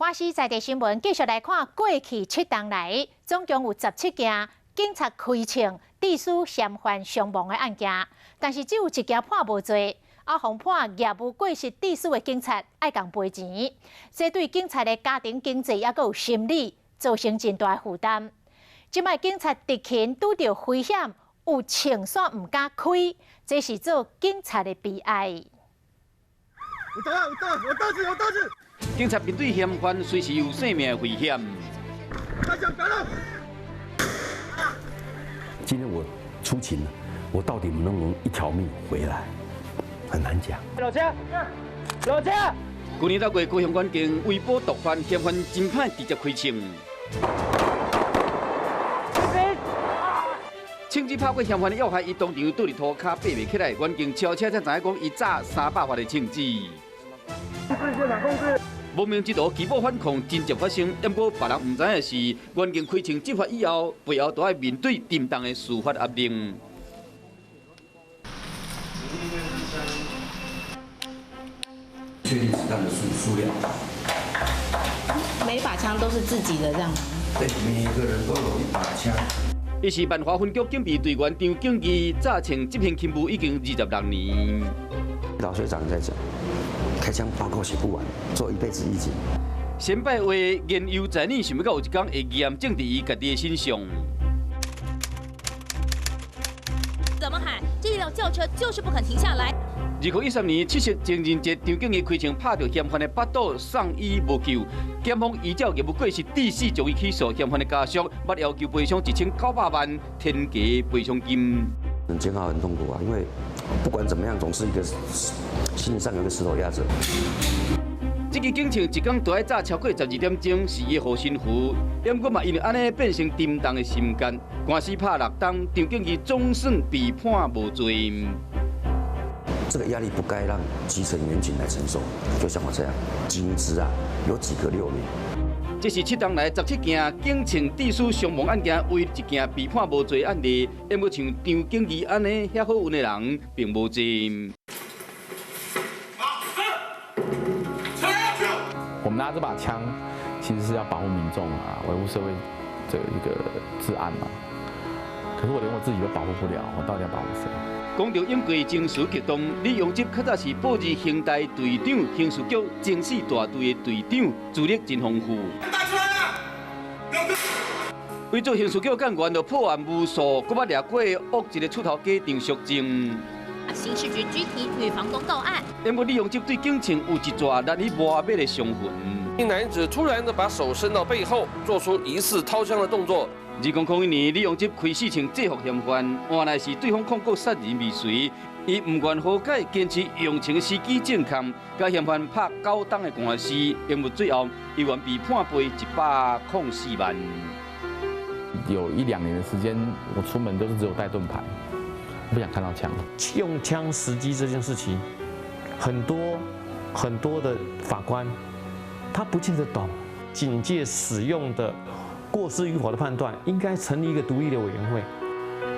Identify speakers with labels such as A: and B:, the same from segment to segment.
A: 華視在地新聞繼續來看過去7冬來，總共有17件警察開槍致使嫌犯傷亡的案件，但是只有一件判無罪，啊，予判業務過失致死的警察愛共賠錢，這對警察的家庭經濟猶閣有心理造成真大負擔。這擺警察執勤拄著危險，有槍煞毋敢開，這是做警察的悲哀。
B: 有刀有刀有刀子有刀子！
C: 警察面對嫌犯，隨時有性命危險。
D: 今天我出勤了，我到底能不能一條命回來，很難講。
E: 落車，落車。
C: 去年六月，高雄縣警圍捕毒販，嫌犯真歹直接開槍。槍支拍過嫌犯的要害，伊當場倒佇塗跤爬袂起來，員警超車才知影講，伊詐300發的槍支。無名之徒舉報反抗真正發生，不過別人毋知影的是，員警開槍執法以後，背後都愛面對沉重的司法壓力。
D: 確定子彈的數量。
F: 每把槍都是自己的，這樣嗎？
D: 對，每個人都有一把槍。
C: 伊是萬華分局警備隊員張景義，詐槍執行勤務已經26年。
D: 老學長在講，開槍報告寫不完，做一輩子義警。
C: 先擺話言猶在耳，想欲到有一天會驗證佇伊家己的身上。
G: 怎麼喊？這輛轎車就是不肯停下來。
C: 2013年七夕情人節，張景義開槍拍著嫌犯的腹肚，送醫無救。檢方依照業務過失致死將伊起訴，嫌犯的家屬捌要求賠償1900萬天價賠償金。
D: 很煎熬，很痛苦啊，因為不管怎麼樣，總是一個心上有個石頭壓着。
C: 這支警槍一工都愛炸超過12點鐘，是伊的護身符。不過嘛，因為按呢變成沉重的心結，官司拍6冬，張景義總算被判無罪。
D: 這個壓力不該讓基層員警來承受，就像我這樣，警職啊，有幾個6年。
C: 這是7冬來17件警槍致死傷亡案件，唯一一件被判無罪案例。不過像張景義按呢遐好運的人，並無濟。
H: 我們拿這把槍，其實是要保護民眾啊，維護社會這一個治安嘛。可是我連我自己都保護不了，我到底要保護誰？
C: 講到永貴情緒激動，李永哲較早是報紙刑大隊長，刑事局偵四大隊的隊長，資歷真豐富。為做刑事局幹員，就破案無數，閣捌掠過惡一個出頭雞張淑靜。
G: 刑事局拘提女房東到案。
C: 不過李永哲對警槍有一撮難以磨滅的傷痕。
I: 一男子突然的把手伸到背後，做出疑似掏槍的動作。
C: 2001年，李永哲開四槍制服嫌犯，原來是對方控告殺人未遂，伊毋願和解，堅持用槍時機正確，共嫌犯拍9冬的官司，因為最後伊原被判賠104萬。
H: 有一兩年的時間，我出門都是只有帶盾牌，不想看到槍。
J: 用槍時機這件事情，很多很多的法官，他不見得懂警戒使用的過失與否的判斷，應該成立一個獨立的委員會。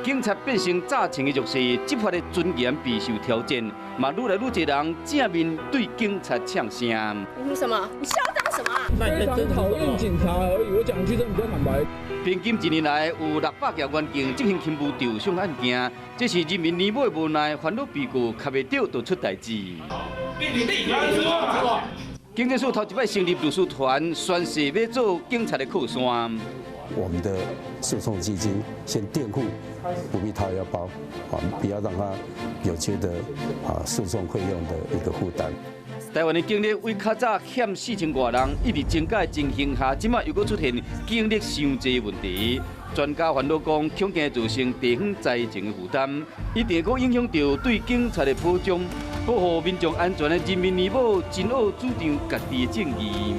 C: 警察變成詐槍的弱勢，執法的尊嚴備受挑戰，嘛愈來愈濟人正面對警察嗆聲。
K: 你什麼？你囂張什麼啊？
L: 非常討厭警察而已，我講句真的比較坦白。
C: 平均一年來有600件員警執行勤務受傷案件，這是人民年尾無奈，煩惱被告卡袂著就出代誌。警政署頭一擺成立律師團，宣誓欲做警察的靠山。
M: 我們的訴訟基金先墊付，不必掏腰包，啊，不要讓他有覺得啊訴訟費用的一個負擔。
C: 台灣的警力為較早欠4000外人，一直增加的情形下，這擺又閣出現警力傷濟問題。專家煩惱講，恐驚造成地方財政的負擔，一定會影響著對警察的保障，保護民眾安全的人民義母，真愛主張家己的正義。